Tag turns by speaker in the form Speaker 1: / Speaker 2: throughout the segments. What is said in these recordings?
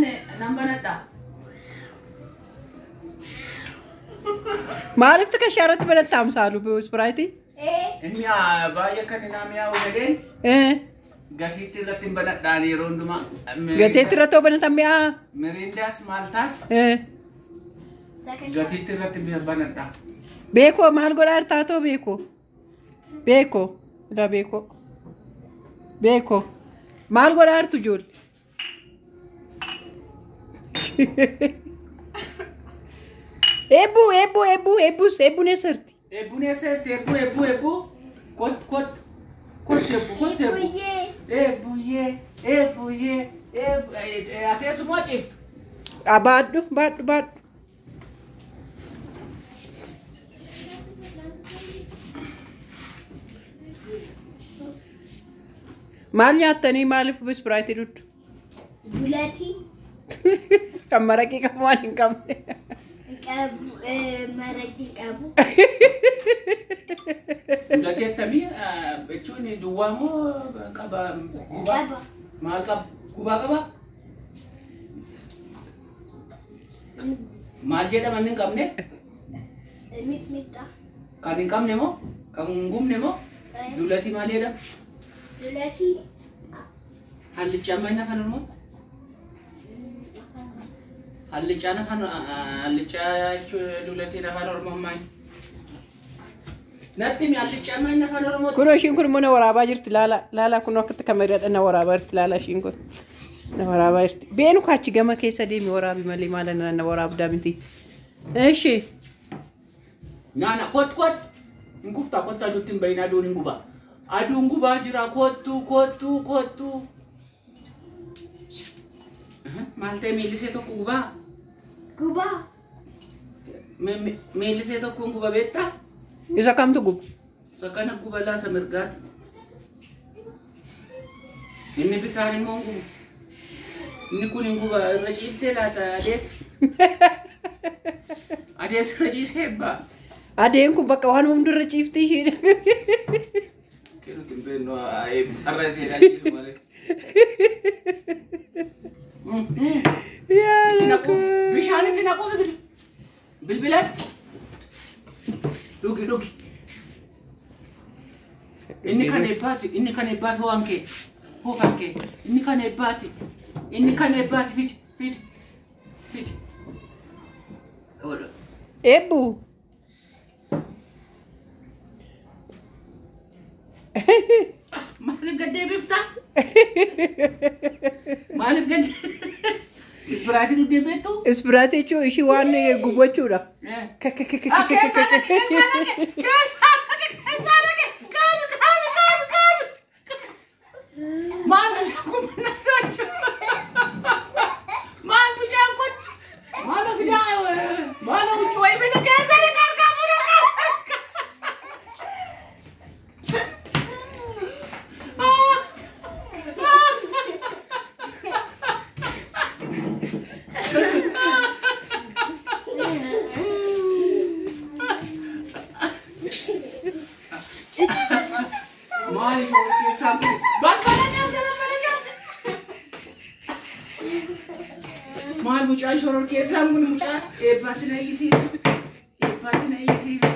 Speaker 1: banne nan banadha.
Speaker 2: Maaliif tika irratti banatta Amsaalu ispiraayitii?
Speaker 1: Inni baay'ee kan inni mi'aawu jedheen gatiitti irratti hin banadhaan yeroo hundumaa.
Speaker 2: Gateetti irratti hoo banatan mi'aa?
Speaker 1: Miriindaas maaltaas gatiitti irratti banadha.
Speaker 2: Beekoo maal godhaa jirtaa too beekoo? Beekoo. Ilaa beekoo. Beekoo. Maal godhaa jirtu ijoollee? Eebbuu eebbuu eebbuu eebbuus eebbuun eessa jirti?
Speaker 1: Eebbuun eessa jirti? Eebbuu eebbuu eebbuu. Kot kot. Kot eebbuu kot eebbuu. Eebbuyyee eebbuyyee ati eessumaa ciiftu?
Speaker 2: Baadhu baadhu baadhu. Maal nyaattanii maaliif ispiraayitii dhugdu?
Speaker 3: Dulatii.
Speaker 2: Kan maraqii qabu waan hin qabne.
Speaker 3: Maraqii qabu.
Speaker 1: Dulatii akkamii jechuun duwwaa moo qaba? Gubaa? Maal qaba? Gubaa qaba? Maal jedhama inni hin qabne?
Speaker 3: Mixmixa.
Speaker 1: Kan hin qabne moo? Kan hin gubne moo? Dulatii maal jedhama?
Speaker 3: Dulatii.
Speaker 1: Hallichaan maal afaan Oromoo? Hallichaan afaan hallichaa jechuun dulatiin afaan Oromoo maal? Natti mi hallichaan maal afaan Oromoo?
Speaker 2: Kunoo ishiin kun immoo na waraabaa jirti laala laala kunoo akkatti kameeraadhaan na waraabaa jirti laala ishiin kun na waraabaa jirti. Beenu kaachi gama keessa deemi waraabi malee maala na waraabdaa miti. Eshi.
Speaker 1: Naana kot kot hin kuftaa kottu aduutti hin bahin aduun hin gubaa. Aduun gubaa jira kottu kottu kottu. Maal ta'e miilli tokko gubaa?
Speaker 3: Gubaa.
Speaker 1: Miilli ishee tokko hin guba beektaa?
Speaker 2: Isa kamtu guba?
Speaker 1: Isa kana guba laasa mirgaati. Inni bitaan immoo hin gubu. Inni kun hin guba irra ciiftee laata adeeta. Adees irra ciisee ebbaa.
Speaker 2: Adeen kun bakka waan hundi irra ciifti ishiin.
Speaker 1: Nuti hin beeknu har'a ishee ciisu malee. Bishaan itti naquuf bilbilatti. Dhugi dhugi. Inni kan eebbaati inni kan eebbaati hoo kee hoo kan kee inni kan eebbaati inni kan eebbaati fidi fidi fidi.
Speaker 2: Eebbuu.
Speaker 1: Maaliif gad deebifta? Maaliif gad Ispiraayitii dhuddee beektu?
Speaker 2: Ispiraayitii jechuun ishii waan gubachuudha.
Speaker 1: Keessa dhaqe keessa dhaqe keessa dhaqe keessa dhaqe kaabi kaabi kaabi kaabi. Maal mucaan kun maal mucaan kun maal fidaa maal huccuu wayii bina keessa dhaqe harkaa fuudhaa. Maal ishee keessaa balbala cabse balbala cabse. Maal mucaan shoror keessaan kun mucaa eebbaatti na iyyisiisa. Eebbaatti na iyyisiisa.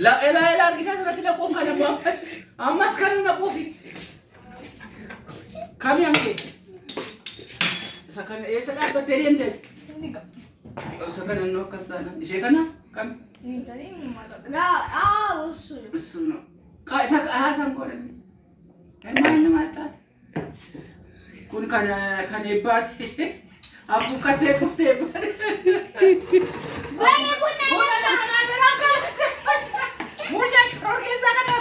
Speaker 1: La ela ela argitaa asirratti naquuf kana immoo ammas ammas kana naquufi. Kami hankee? Isa kana eessa dhaabbattee deemteeti? Isa kana innoo akkas taana. Ishee kana kam? እሱ ነው። Haasaan godhanne. Maal nama taate? Kun kan kan eebbaati. Abbuqqattee tuftee eebbaati. Mucaa shoror keessaa kana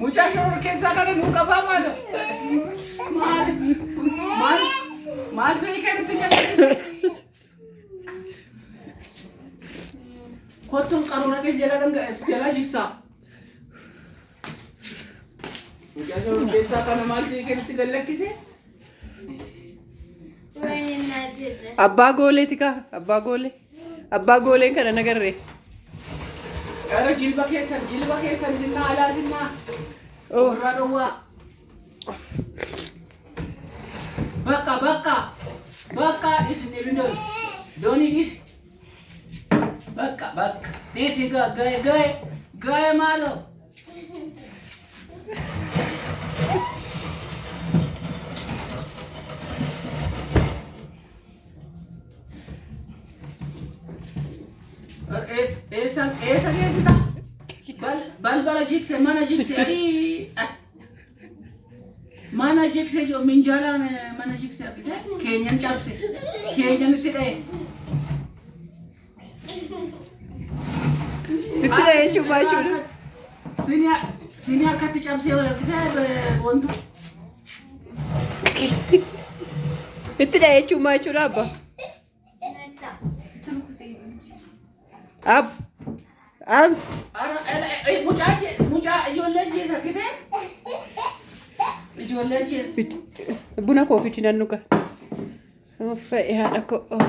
Speaker 1: mucaa shoror keessaa kana nuu qabaa maal? Maal maal maaltu hiikee nutti jalqabsiise? Kottuun qaruura keessa jala dhangalaase jala jigsaa. Mucaa shoror keessaa kana maaltu hiikee nutti gallakkise?
Speaker 2: Abbaa gooleeti kaa abbaa goolee abbaa gooleen kana nagarree.
Speaker 1: Gara jilba keessan jilba keessan sinnaa alaa sinnaa. Ofirraa dhowwaa. Bakka bakka bakka isin dhibin dooni. Doonii dhiisi. Bakka bakka dhiisi ga'e ga'e ga'e maaloo. Eessa eessa geessita? Balbala jigse mana jigse ayii. Mana jigse minjaalaan mana jigse argite keenyan cabse keenyan itti dha'e.
Speaker 2: Itti dha'e jechuun maal jechuudha?
Speaker 1: Sinii harkatti cabsee argite wantu.
Speaker 2: Itti dha'e jechuun maal jechuudha abba? Ab. Abs.
Speaker 1: Mucaa mucaa ijoolleen jees argite? Ijoolleen jees.
Speaker 2: Buna koo fidi nan dhuga. Fa'i haadha koo.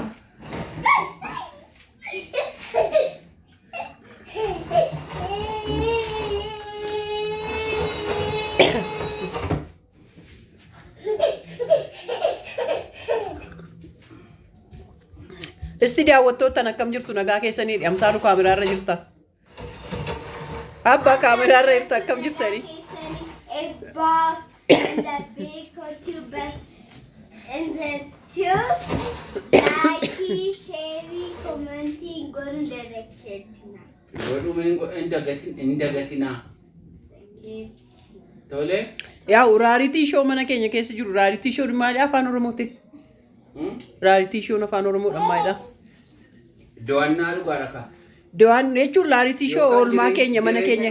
Speaker 2: Isti daawwattootaan akkam jirtu nagaa keessanii amsaalu kaameraarra jirta. Abbaa kaameraarra jirta akkam jirtanii?
Speaker 3: Ebbaa and the big two and the two like, share, commenting, godhu dagatina.
Speaker 1: Godhu hin dagatinaa. Tole.
Speaker 2: Yaa raaritii shoo mana keenya keessa jiru raaritii shoo maali afaan Oromootiin? Raaritii shoon afaan Oromoodhaan maalidha?
Speaker 1: Do'annaa dhugaadha kaa.
Speaker 2: Do'an jechuun raaritii shoo oolmaa keenya mana keenya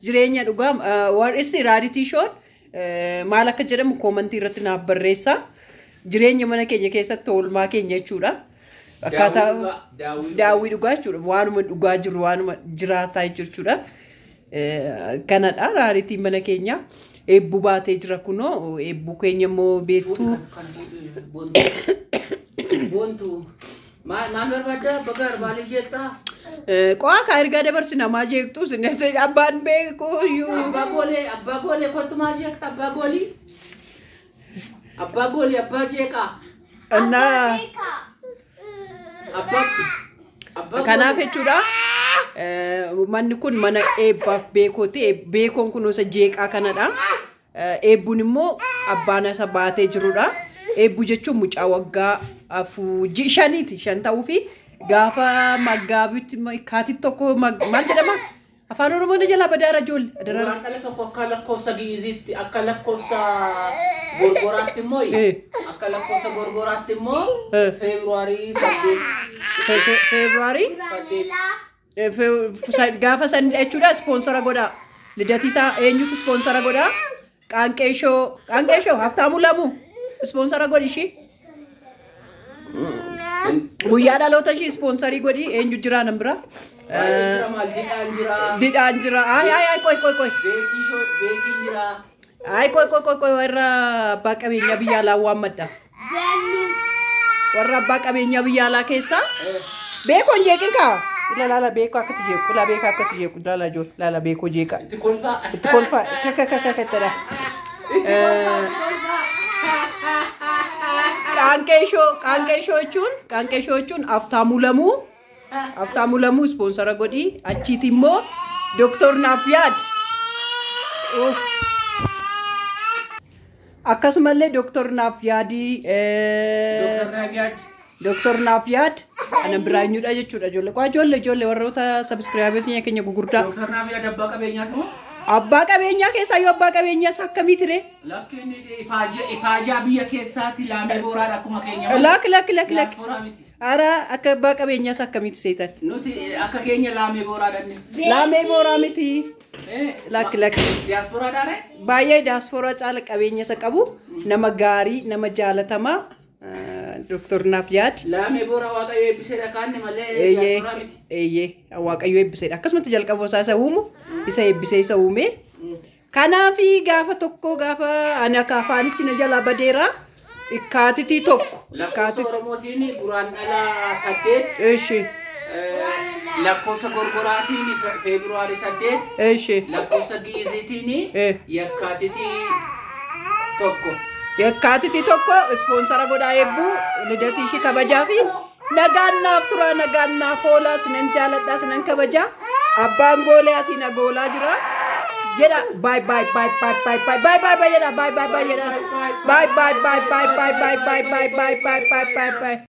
Speaker 2: jireenya dhugaa warri raaritii shoon maal akka jedhamu koomantii irratti naaf barreessa. Jireenya mana keenya keessatti oolmaa keenya jechuudha. Akkaataa daawwii dhugaa jechuudha. Waanuma dhugaa jiru waanuma jiraataa jechuudha. Kanadha raaritiin mana keenya. Eebbuu baatee jira kunoo eebbuu keenya immoo beektuu.
Speaker 1: Boontu maal barbaadda bakka maaliif jeeqxaa?
Speaker 2: Qo'aa kaa ergaa dabarsi namaa jeeqxu abbaan beeku iyyuu.
Speaker 1: Abbaa goolee kottu maal jeeqxa abbaa goolii? Abbaa goolii abbaa jeeqaa.
Speaker 2: Innaa.
Speaker 1: Abbaa.
Speaker 2: Kanaaf jechuudha. Manni kun mana eebbaaf beekooti. Beekoon kun gosa jeeqaa kanadha. Eebbuun immoo abbaan isa baatee jirudha. Eebbuu jechuun mucaa waggaa 5 5 ta'uu fi gaafa maggaabitti kaatitti tokko maal jedhama? Afaan Oromoon jalaa badaara ijoollee.
Speaker 1: Duraan dhala tokko akka lakkoofsa Gi'iziitti akka lakkoofsa gorgoraatti immoo akka lakkoofsa gorgoraatti immoo Feebruwaarii 8.
Speaker 2: Feebruwaarii?
Speaker 1: 8.
Speaker 2: Gaafa san jechuudha ispoonsara godhaa. Lidatiisaa eenyutu ispoonsara godhaa? Qaanqeeshoo Haftaamuu Lamuu ispoonsara godhi ishii. Guyyaa dhaloota ishii ispoonsarii godhi eenyu jira nan bira?
Speaker 1: Didhaan jira.
Speaker 2: Didhaan jira. Ay ay ay qoy qoy qoy.
Speaker 1: Beekiin jira.
Speaker 2: Ay qoy qoy qoy qoy warra abbaa qabeenyaa biyya alaa waammadha. Warra abbaa qabeenyaa biyya alaa keessaa beekoon jeeqin kaa. Ilaala beekoo akkatti jeequ ilaa beekoo akkatti jeequ ilaala ijoollee ilaala beekoo jeeqa.
Speaker 1: Itti kolfaa.
Speaker 2: Itti kolfaa kaka kaka kattadha. Qaanqeeshoo jechuun Haftaamuu Lamuu. Haftaamuu Lamuu ispoonsara godhi achiiti immoo Dooktor Naafyaad. Akkasumallee Dooktor Naafyaadii. Dooktor Naafyaad ana biraanyuudha jechuudha ijoollee. Qo'a ijoollee ijoollee warroota sabiskiraayiboota keenya gugurdaa.
Speaker 1: Dooktor Naafyaad abbaa qabeenyaati moo?
Speaker 2: Abbaa qabeenyaa keessaa yoo abbaa qabeenyaa isaa akkamii ture?
Speaker 1: Lakkiin ifaajaa biyya keessaati laamee booraadha akkuma keenya.
Speaker 2: Lak lak lak lak.
Speaker 1: Diyaasporaa miti.
Speaker 2: Ara akka abbaa qabeenyaa isaa akkamitti seetan?
Speaker 1: Nuti akka keenya laamee booraadha.
Speaker 2: Laamee booraa miti. Lak lak.
Speaker 1: Diyaasporaadhaa ree?
Speaker 2: Baay'ee diyaasporaa caala qabeenya isa qabu nama gaarii nama jaalatamaa Dooktor Naafyaad.
Speaker 1: Laamee booraa Waaqayyo eebbiseedha kaanne malee diyaasporaa miti.
Speaker 2: Eeyyee Waaqayyo eebbiseedha. Akkasumatti jalqaba isaa isa uumu isa eebbisee isa uume. Kanaafi gaafa tokko gaafa ani akka afaanichi na jalaa badeera ikkaatitii tokko.
Speaker 1: Lakkoofsa Oromootiin guraan dhala 8.
Speaker 2: Eeshi.
Speaker 1: Lakkoofsa gorgoraatiin Feebruwaarii 8,
Speaker 2: Eshi.
Speaker 1: lakkoofsa giiziitiin yakkaatitii 1.
Speaker 2: Yakkaatitii 1 ispoonsara godhaa eebbuu lidatii ishii kabajaa fi nagaan naaf turaa, nagaan naaf oolaa, sinan jaaladhaa, sinan kabajaa. Abbaan goolee asii na goolaa jira. Jedha bye bye bye bye bye bye bye bye bye jedha bye bye bye jedha bye bye bye bye bye bye bye bye bye bye bye bye bye.